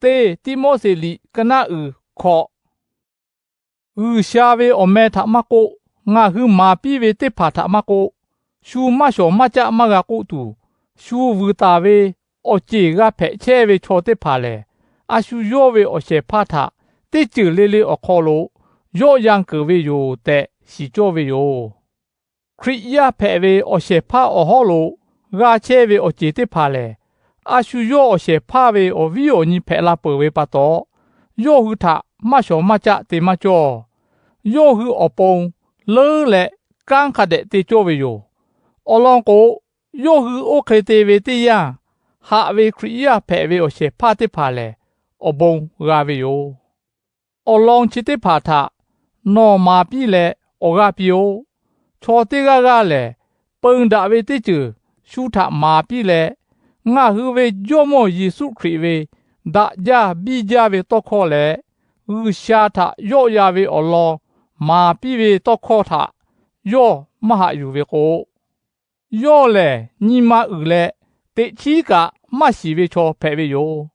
Teˇ Tiˆmoˉseˍ liꞈ ka naˆ uiˍ hkawꞈ. G'uiˬsha ve awˬ meh htaꞈ maˇ k'oˆ, ngaˬ hui maˍ piˇ ve teˇ hpaˍ htaꞈ maˇ k'oˆ, shu maˇ shawˍ maˇ caˆ maˇ g'a k'oˆ tuˬ, shu vuiˬ taˍ ve awˬ ceˬ g'a hpehꞈ chehˇ ve chaw teˇ hpaˍ lehˬ, a shu yawˇ ve awˬ shehˍ hpaˇ htaꞈ teˇ ceuˬ le le awˬ hk'aw lo yawˆ yan keunˍ ve yoˬ tehꞈ shiˍ cawˇ ve yoˬ. Hkriꞈ yaˇ hpehꞈ ve awˬ shehˍ hpaˇ awˬ hawˉ lo g'a chehˇ ve awˬ ceˬ teˇ hpaˍ lehˬ, a shu yawˇ awˬ shehˍ hpaˇ ve awˬ viˉ awˬ nyi hpehꞈ la peuˬ ve pa taw, yawˇ hui htaꞈ maˇ shawˍ maˇ caˆ te maˇ cawˇ. Yawˇ hui awˬ pon leuˉ leh kanˉ hk'a dehꞈ te cawˇ ve yoˬ. Awˬ lawn k'o, yawˇ hui oˇ hk'e te ve teˇ yanˇ, haꞈ ve Hkriꞈ yaˇ hpehꞈ ve awˬ shehˍ hpaˇ teˇ hpaˍ lehˬ, awˬ bon g'a ve yoˬ. Awˬ lawn chi teˇ hpaˍ htaꞈ nawˬ maˍ piˇ leh awˬ g'aˇ piˇ-oˆ. Chaw teˇ g'aˇ g'aˇ lehˬ, peun daꞈ ve teˇ ceuˬ shu htaꞈ maˍ piˇ leh, ngaˬ hui ve Jawˇ mawˇ Yeˍsuˆ Hkriꞈ ve daꞈ jaˇ biˇ jaˇ ve tawˇ hkawˇ leh, G'uiˬsha htaꞈ yawˆ yan ve awˬ lawn maˍ piˇ ve tawˇ hkawˇ htaꞈ yawˇ maˇ haꞈ yuˬ ve k'o, yawˇ lehˬ nyi ma uiˍ leh teꞈ chiˉ kaꞈ maˇ shiˍ ve chaw hpehꞈ ve yoˬ.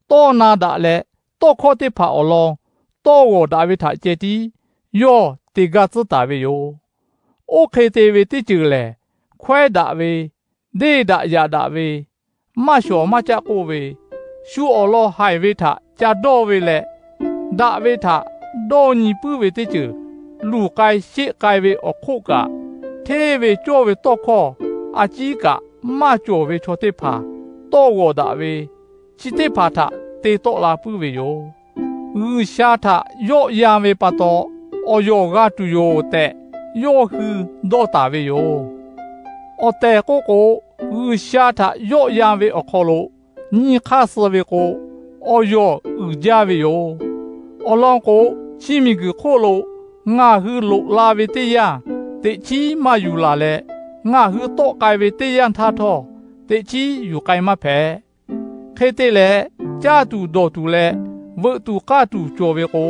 Tawˇ na daꞈ leh tawˇ hkawˇ teˇ hpaˍ awˬ lawn tawˇ g'awˬ daꞈ ve htaꞈ ceh tiˉ yawˇ te gaˇ tcuhˉ taˍ ve yoˬ. Oˇ hk'e te ve teˇ ceuˬ lehˬ, hkawehˉ daꞈ ve, deˇ daꞈ yaꞈ daꞈ ve, maˇ shawˍ maˇ caˆ k'oˆ ve, shu awˬ lawn haiˬ ve htaꞈ ca dawˇ ve leh, daꞈ ve htaꞈ dawˇ nyi puiˉ ve teˇ ceuˬ luˬ k'ai sheˆ k'ai ve awˬ hk'oˆ kaꞈ, hteˇ ve cawˇ ve tawˇ hkawˇ a ciˉ kaꞈ maˇ cawˬ ve chaw teˇ hpaˍ tawˇ g'awˬ daꞈ ve, chi teˇ hpaˍ htaꞈ te tawˆ la puiˉ ve yoˬ. G'uiˬsha htaꞈ yawˆ yan ve pa taw, awˬ yawˬ g'a tuˬ yoˬ tehꞈ, yawˇ hui dawˇ taˍ ve yoˬ. Awˬ tehˬ k'oˆ k'o, G'uiˬsha htaꞈ yawˆ yan ve awˬ hk'aw lo nyi hk'aˇ suh ve k'o, awˬ yawˬ uiˍ jaˇ ve yoˬ. Awˬ lawn k'o, chi miˬguiˬ hk'oˆ lo ngaˬ hui loꞈ la ve teˇ yanˇ, teꞈ chiˉ maˇ yuˬ laˬ leh, ngaˬ hui tawˆ k'ai ve teˇ yanˇ htaˇ htawˇ, teꞈ chiˉ yuˬ k'ai maˇ hpehꞈ. Hk'e te leh, caˇ tuˬ dawˬ tuˬ leh veuꞈ tuˬ k'aˇ tuˬ cawˬ ve k'o,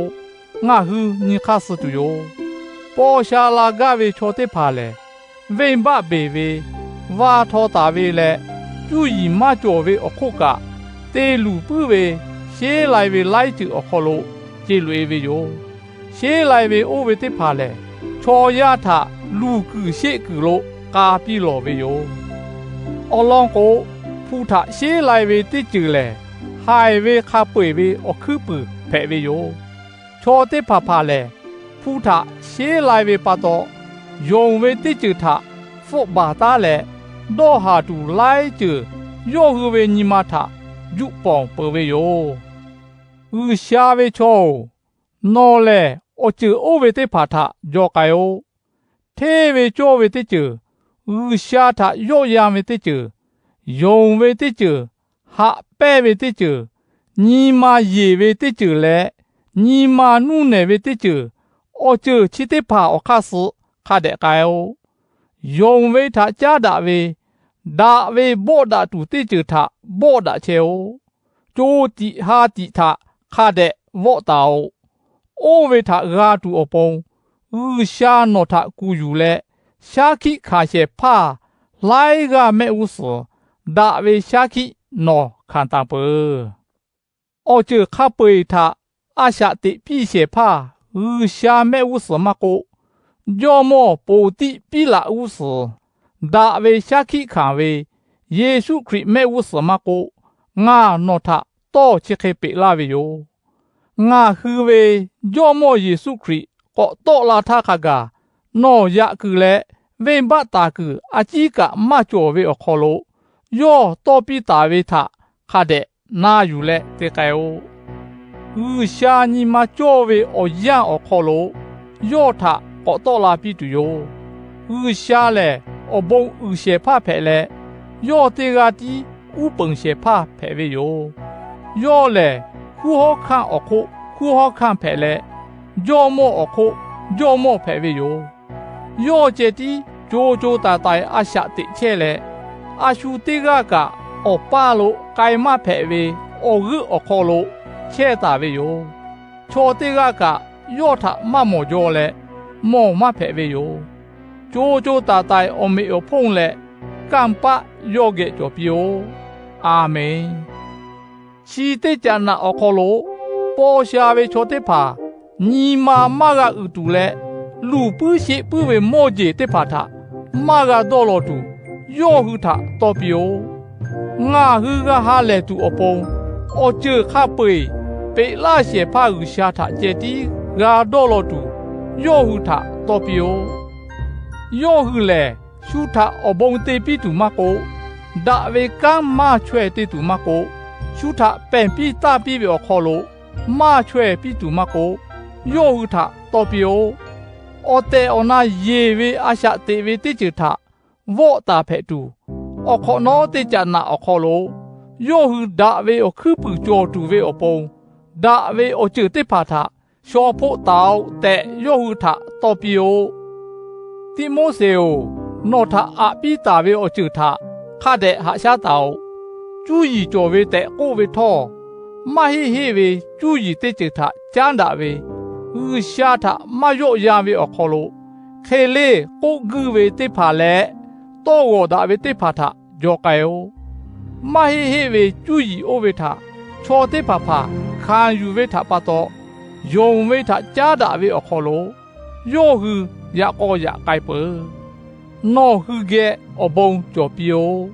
ngaˬ hui nyi hk'aˇ suh tuˬ yoˬ. Paw sha la gaˇ ve chaw teˇ hpaˍ lehˬ, venˇbaˆ beˬ ve, va htaw taˍ ve leh, cuˇ yiˍ maˇ cawˬ ve awˬ hk'oˆ kaꞈ, te luˬ puiˉ ve sheˉ lai ve laiˉ ceuˬ awˬ hk'aw lo ce loꞈ-e ve yoˬ. Sheˉ lai ve oˇ ve teˇ hpaˍ lehˬ, chaw yaˇ htaꞈ luˬ kuiˬ sheˆ kuiˬ lo k'a piˇ lawˬ ve yoˬ. Awˬ lawn k'o, hpu htaꞈ sheˉ lai ve teˇ ceuˬ lehˬ, haiˬ ve hk'a peu-eˬ ve awˬ hkuiˉ puiˍ hpehꞈ ve yoˬ. Chaw teˇ hpaˍ hpaˍ lehˬ, hpu htaꞈ sheˉ lai ve pa taw, yonˍ ve teˇ ceuˬ htaꞈ hpfuhˆ baˬ taˉ leh, dawˇ haˍ tuˬ laiˉ ceuˬ yawˇ hui ve nyi ma htaꞈ juˆ pawnˍ peuˬ ve yoˬ. G'uiˬsha ve chaw-oˬ, nawˬ lehˬ awˬ ceuˬ oˇ ve teˇ hpaˍ htaꞈ jaw k'ai-o. Hteˇ ve cawˇ ve teˇ ceuˬ, G'uiˬsha htaꞈ yawˆ yan ve teˇ ceuˬ, yonˍ ve teˇ ceuˬ, haꞈ pehnˇ ve teˇ ceuˬ, nyi ma yeˬ ve teˇ ceuˬ leh nyi ma nuˇ nehˬ ve teˇ ceuˬ, awˬ ceuˬ chi teˇ hpaˍ awˬ hk'aˇ suh hk'a dehꞈ k'ai-o. Yonˍ ve htaꞈ caˉ daꞈ ve, daꞈ ve bawˆ daꞈ tuˬ teˇ ceuˬ htaꞈ bawˆ daꞈ chehˇ-oˆ. Co tiꞈ ha tiꞈ htaꞈ hk'a dehꞈ vawˆ taˍ-oꞈ. Oˇ ve htaꞈ g'a tuˬ awˬ pon, G'uiˬsha nawˬ htaꞈ kuˬ yuˬ leh, shaˉ hkiˆ hkanˍ shehˍ hpaˇ laiˉ g'aˇ mehˆ g'uˇ suhˍ daꞈ ve shaˉ hkiˆ nawˬ hkanˍ taˍ peuˬ. Awˬ ceuˬ hk'a peu-eˬ htaꞈ a shaꞈ teꞈ piˇ shehˍ hpaˇ G'uiˬsha mehˆ g'uˇ suhˍ maˇ k'oˆ, jawˇmawˇ ponˬ tiˆ piˉ laꞈ g'uˇ suhˍ daꞈ ve shaˉ hkiˆ hkanˍ ve Yeˍsuˆ Hkriꞈ mehˆ g'uˇ suhˍ maˇ k'oˆ, ngaˬ nawˬ htaꞈ tawˇ chi hk'e peꞈ laˇ ve yoˬ. Ngaˬ hui ve Jawˇmawˇ Yeˍsuˆ Hkriꞈ k'awꞈ tawˆ la htaˇ hk'a gaˬ, nawˬ yaꞈ kuiˬ leh venˇbaˆ taˍ kuiˬ a ciˉ kaꞈ maˇ cawˬ ve awˬ hk'aw lo, yawˇ tawˇ piˇ taˍ ve htaꞈ hk'a dehꞈ na yuˬ leh te k'ai-o. G'uiˬsha nyi ma cawˇ ve awˬ yanˇ awˬ hk'aw lo yawˇ htaꞈ k'awꞈ tawˆ la piˇ tuˬ yoˬ. G'uiˬsha lehˬ, awˬ bon uiˍ shehˍ hpaˇ hpehꞈ leh, yawˇ teˇ g'aˇ tiˉ uˉ peunˍ shehˍ hpaˇ hpehꞈ ve yoˬ. Yawˇ lehˬ, hkunˉ hawˉ hkanˇ awˬ hk'oˆ hkunˉ hawˉ hkanˇ hpehꞈ leh, jawˇmawˇ awˬ hk'oˆ jawˇmawˇ hpehꞈ ve yoˬ. Yawˇ ceh tiˉ co co taiˍ taiˍ a shaꞈ teꞈ chehˇ leh, a shu teˇ g'aˇ kaꞈ awˬ paˇ lo k'ai maˇ hpehꞈ ve awˬ g'euˆ awˬ hk'aw lo chehˇ taˍ ve yoˬ. Chaw teˇ g'aˇ kaꞈ yawˇ htaꞈ maˇ mawˬ jaw leh, mawˬ maˇ hpehꞈ ve yoˬ. Co co taiˍ taiˍ awˬ meꞈ awˬ hponˇ leh kanˇ paˆ yawˇ geh cawˬ piˇ-oˆ. A menˬ. Chi teˇ caꞈ naꞈ awˬ hk'aw lo paw sha ve chaw teˇ hpaˍ nyi ma maˇ g'a uiˍ tuˬ leh, luˬ puiˉ sheˆ puiˉ ve mawˇ jeˬ teˇ hpaˍ htaꞈ maˇ g'a dawˇ law tuˬ, yawˇ hui htaꞈ tawˇ piˇ-oˆ. Ngaˬ hui g'a ha lehˬ tuˬ awˬ pon, awˬ ceuˬ hk'a peu-eˬ peꞈ laˇ shehˍ hpaˇ G'uiˬsha htaꞈ ceh tiˉ g'a dawˇ law tuˬ, yawˇ hui htaꞈ tawˇ piˇ-oˆ. Yawˇ hui lehˬ, shu htaꞈ awˬ bon te piˇ tuˬ maˇ k'oˆ, daꞈ ve kanˉ maˇ chaweh te tuˬ maˇ k'oˆ, shu htaꞈ pehˬ piˇ taˇ piˇ ve awˬ hk'aw lo maˇ chaweh piˇ tuˬ maˇ k'oˆ, yawˇ hui htaꞈ tawˇ piˇ-oˆ. Awˬ tehˬ awˬ na yeˬ ve a shaꞈ teꞈ ve teˇ ceuˬ htaꞈ vawˆ taˍ hpehꞈ tuˬ, awˬ hk'awꞈ nawˉ teˇ caꞈ naꞈ awˬ hk'aw lo yawˇ hui daꞈ ve awˬ hkuiˉ puiˍ cawˬ tuˬ ve awˬ pon, daꞈ ve awˬ ceuˬ teˇ hpaˍ htaꞈ shaw hpoˆ taˍ-oꞈ tehꞈ yawˇ hui htaꞈ tawˇ piˇ-oˆ. Tiˆmoˉseˍ-oˬ, nawˬ htaꞈ aꞈ piˇ taˍ ve awˬ ceuˬ htaꞈ hk'a dehꞈ haꞈ shaˉ taˍ-oꞈ. Cuˇ yiˍ cawˬ ve tehꞈ k'oˆ ve htawˇ, maˇ heˆ heˆ ve cuˇ yiˍ teˇ ceuˬ htaꞈ caˉ daꞈ ve, G'uiˬsha htaꞈ maˇ yawˆ yan ve awˬ hk'aw lo, hk'e leˇ k'oˆ guiˇ ve teˇ hpaˍ leh tawˇ g'awˬ daꞈ ve teˇ hpaˍ htaꞈ jaw k'ai-oˆ. Maˇ heˆ heˆ ve cuˇ yiˍ oˇ ve htaꞈ chaw teˇ hpaˍ hpaˍ hkanˍ yuˬ ve htaꞈ pa taw, yonˍ ve htaꞈ caˉ daꞈ ve awˬ hk'aw lo yawˇ hui yaꞈ k'aw yaꞈ k'ai peuˬ. Nawˬ hui geh awˬ bon cawˬ piˇ-oˆ.